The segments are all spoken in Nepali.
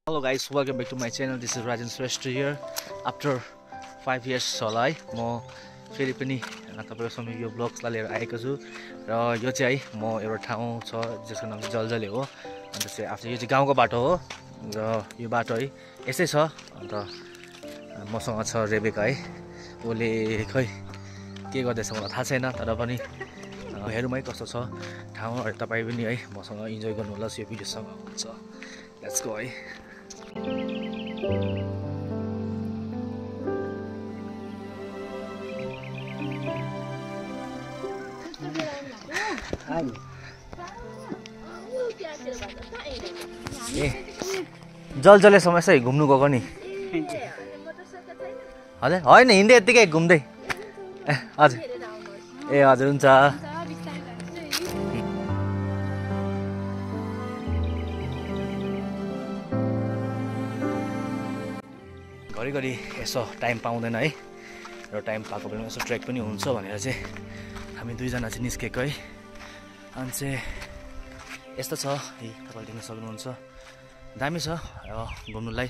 Hello guys, welcome back to my channel. This is Rajan Shrestha here. After 5 years होला है म फेरि पनि तपाईहरु समक्ष यो ब्लग्सलाई लिएर आएको छु र यो चाहिँ है म एउटा ठाउँ छ जसको नाम चाहिँ जलजले हो। अन्त चाहिँ आफ्नो यो चाहिँ गाउँको बाटो हो र यो बाटो है यसै छ। अन्त मसँग छ रेबेका है, ओले खै के गर्दैछ मलाई थाहा छैन, तर पनि हेरौँ है कस्तो छ ठाउँहरु। तपाईँ पनि है मसँग इन्जोय गर्नु होला यो भिडियोसँग हुन्छ। लेट्स गो है। ए जलजले समस्या घुम्नु गएको नि हजुर? होइन हिँड्दै यत्तिकै घुम्दै ए हजुर ए हजुर हुन्छ। घरिघरि यसो टाइम पाउँदैन है, र टाइम पाएको बेलामा यसो ट्रेक पनि हुन्छ भनेर चाहिँ हामी दुईजना चाहिँ निस्केको है। अनि चाहिँ यस्तो छ है, तपाईँले देख्न सक्नुहुन्छ दामी छ घुम्नुलाई।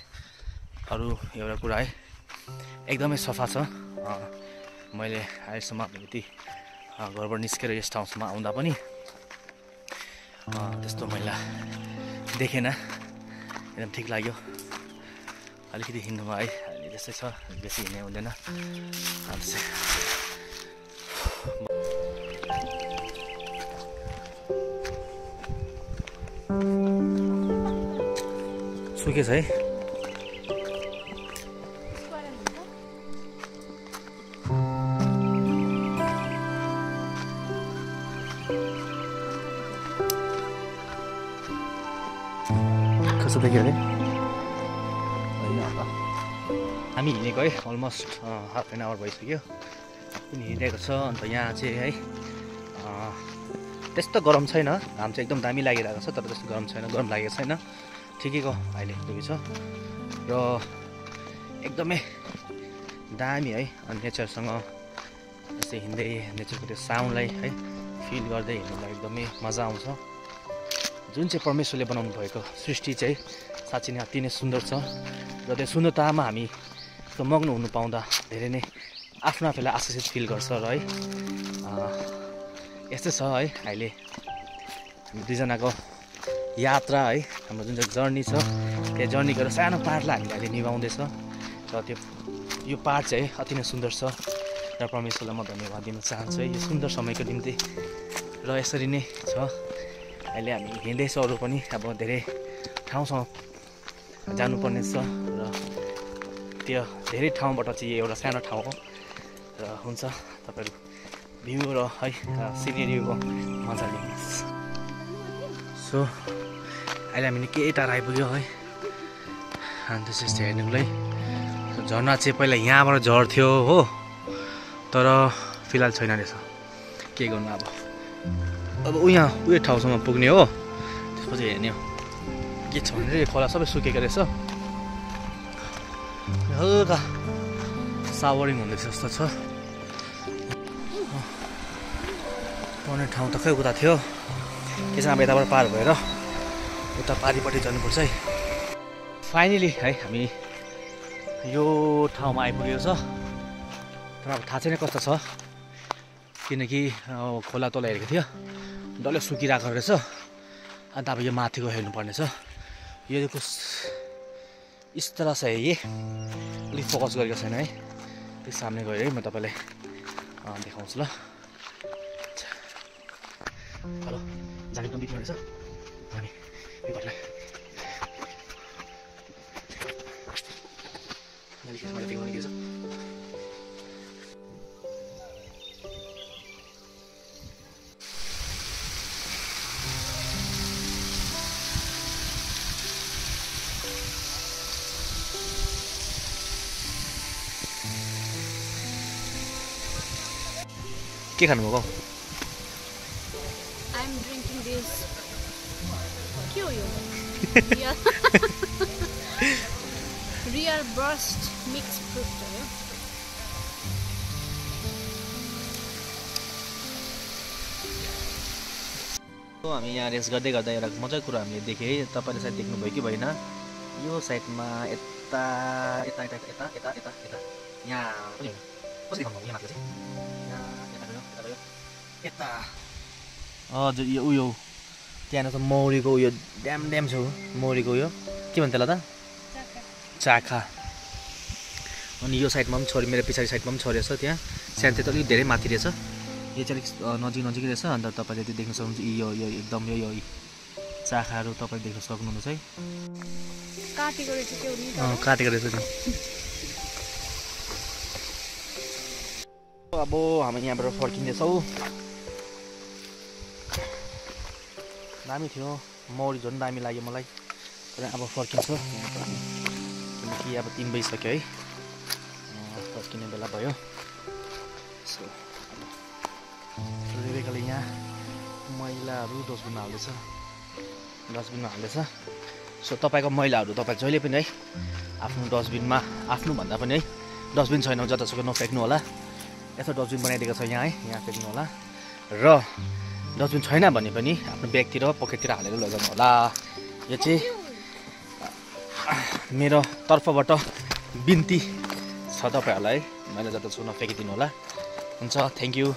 अरू एउटा कुरा है एकदमै सफा छ। मैले अहिलेसम्म यति घरबाट निस्केर यस ठाउँसम्म आउँदा पनि त्यस्तो मैला देखेन, एकदम ठिक लाग्यो। अलिकति हिँड्नुमा है अहिले त्यस्तै छ, बेसी हिँड्ने हुँदैन। सुकेछ है कस्तो देखियो अरे? हामी हिँडेको है अलमोस्ट हाफ एन आवर भइसक्यो, पनि हिँडेको छ। अन्त यहाँ चाहिँ है त्यस्तो गरम छैन, घाम चाहिँ एकदम दामी लागिरहेको छ, तर त्यस्तो गरम छैन, गरम लागेको छैन, ठिकैको अहिले दुई छ र एकदमै दामी है। अनि नेचरसँग यसै हिँड्दै नेचरको त्यो साउन्डलाई है फिल गर्दै हिँड्नुलाई एकदमै मजा आउँछ। जुन चाहिँ परमेश्वरले बनाउनु भएको सृष्टि चाहिँ साँच्चै नै अति नै सुन्दर छ, र त्यो सुन्दरतामा हामी मग्न हुनु पाउँदा धेरै नै आफ्नो आफैलाई आशिषित फिल गर्छ र है यस्तै छ है। अहिले हामी दुईजनाको यात्रा है, हाम्रो जुन चाहिँ जर्नी छ त्यो जर्नी गरेर सानो पाहाडलाई हामीले अहिले निभाउँदैछ, र त्यो यो पाहाड चाहिँ अति नै सुन्दर छ र परमेश्वरलाई म धन्यवाद दिन चाहन्छु है यो सुन्दर समयको निम्ति। र यसरी नै छ अहिले हामी हिँड्दैछौँ, अरू पनि अब धेरै ठाउँसम्म जानुपर्ने छ र त्यो धेरै ठाउँबाट चाहिँ एउटा सानो ठाउँ हो र हुन्छ तपाईँहरू भ्यू र है सिनेरीको मजा लिनुहोस्। सो अहिले हामी निकै टाढा आइपुग्यो है। अन्त त्यस्तो हेर्नुलाई झर्ना चाहिँ पहिला यहाँबाट झर्थ्यो हो, तर फिलहाल छैन रहेछ। के गर्नु अब उयो ठाउँसम्म पुग्ने हो, त्यसपछि हेर्ने हो के छ भने खोला सबै सुकेको रहेछ, हल्का सावरिङ हुँदैछ जस्तो छ। पर्ने ठाउँ त खै उता थियो, त्यसमा अब यताबाट पार भएर उता पारिपट्टि जानुपर्छ है। फाइनली है हामी यो ठाउँमा आइपुगेको छ, तर अब थाहा छैन कस्तो छ, किनकि खोला तल हेरेको थियो डल्लै सुकिरहेको रहेछ। अन्त अब यो माथिको हेर्नुपर्ने छ, यो कुछ इस तरह से है, ये अलिक फोकस गरेको छैन है। त्यो सामने गएर है म तपाईँलाई देखाउँछु ल। हेलो जाने पनि बित्नु रहेछ हामी यो घरलाई के छ के खानुभएको? I'm drinking this. के हो यो? Real burst mixed fruit हो। हामी यहाँ रेस गर्दै गर्दा एउटा मजाको कुरा हामीले देखेँ है, तपाईँले सायद देख्नुभयो कि भएन। यो साइडमा यता यता यता यता यता यता यता यहाँ पनि कसरी खानु यहाँ माथि चाहिँ यहाँ यता गयो यता हजुर यो उयो त्यहाँ त मौरीको उयो ड्याम छ मौरीको उयो के भन्छ त्यसलाई त चाखा अनि यो साइडमा पनि छोरी मेरो पछाडि साइडमा पनि छोरी छ त्यहाँ सानो चाहिँ अलिक धेरै माथि रहेछ यो चाहिँ अलिक नजिकै रहेछ अन्त तपाईँले त्यो देख्न सक्नुहुन्छ यो यो एकदम यो चाखाहरू तपाईँले देख्न सक्नुहुन्छ है काटेको रहेछ त्यो नि काटेको रहेछ त्यो अब हामी यहाँबाट फर्किँदैछौँ दामी थियो मौरी झन् दामी लाग्यो मलाई र अब फर्किन्छ किनकि अब 3 बजिसक्यो है फर्किने बेला भयो सो रेबेकाले यहाँ मैलाहरू डस्टबिनमा हाल्दैछ सो तपाईँको मैलाहरू तपाईँ जहिले पनि है आफ्नो डस्टबिनमा आफ्नो भन्दा पनि है डस्टबिन छैन जतासुकै नफ्याँक्नु होला यसो डस्टबिन बनाइदिएको छ यहाँ फ्याँक्नु होला र डस्टबिन छैन भने पनि आफ्नो ब्यागतिर पकेटतिर हालेर लैजानु होला यो चाहिँ मेरो तर्फबाट बिन्ती छ तपाईँहरूलाई मैले जतासुकै नफ्याँकिदिनु होला हुन्छ थ्याङ्क यू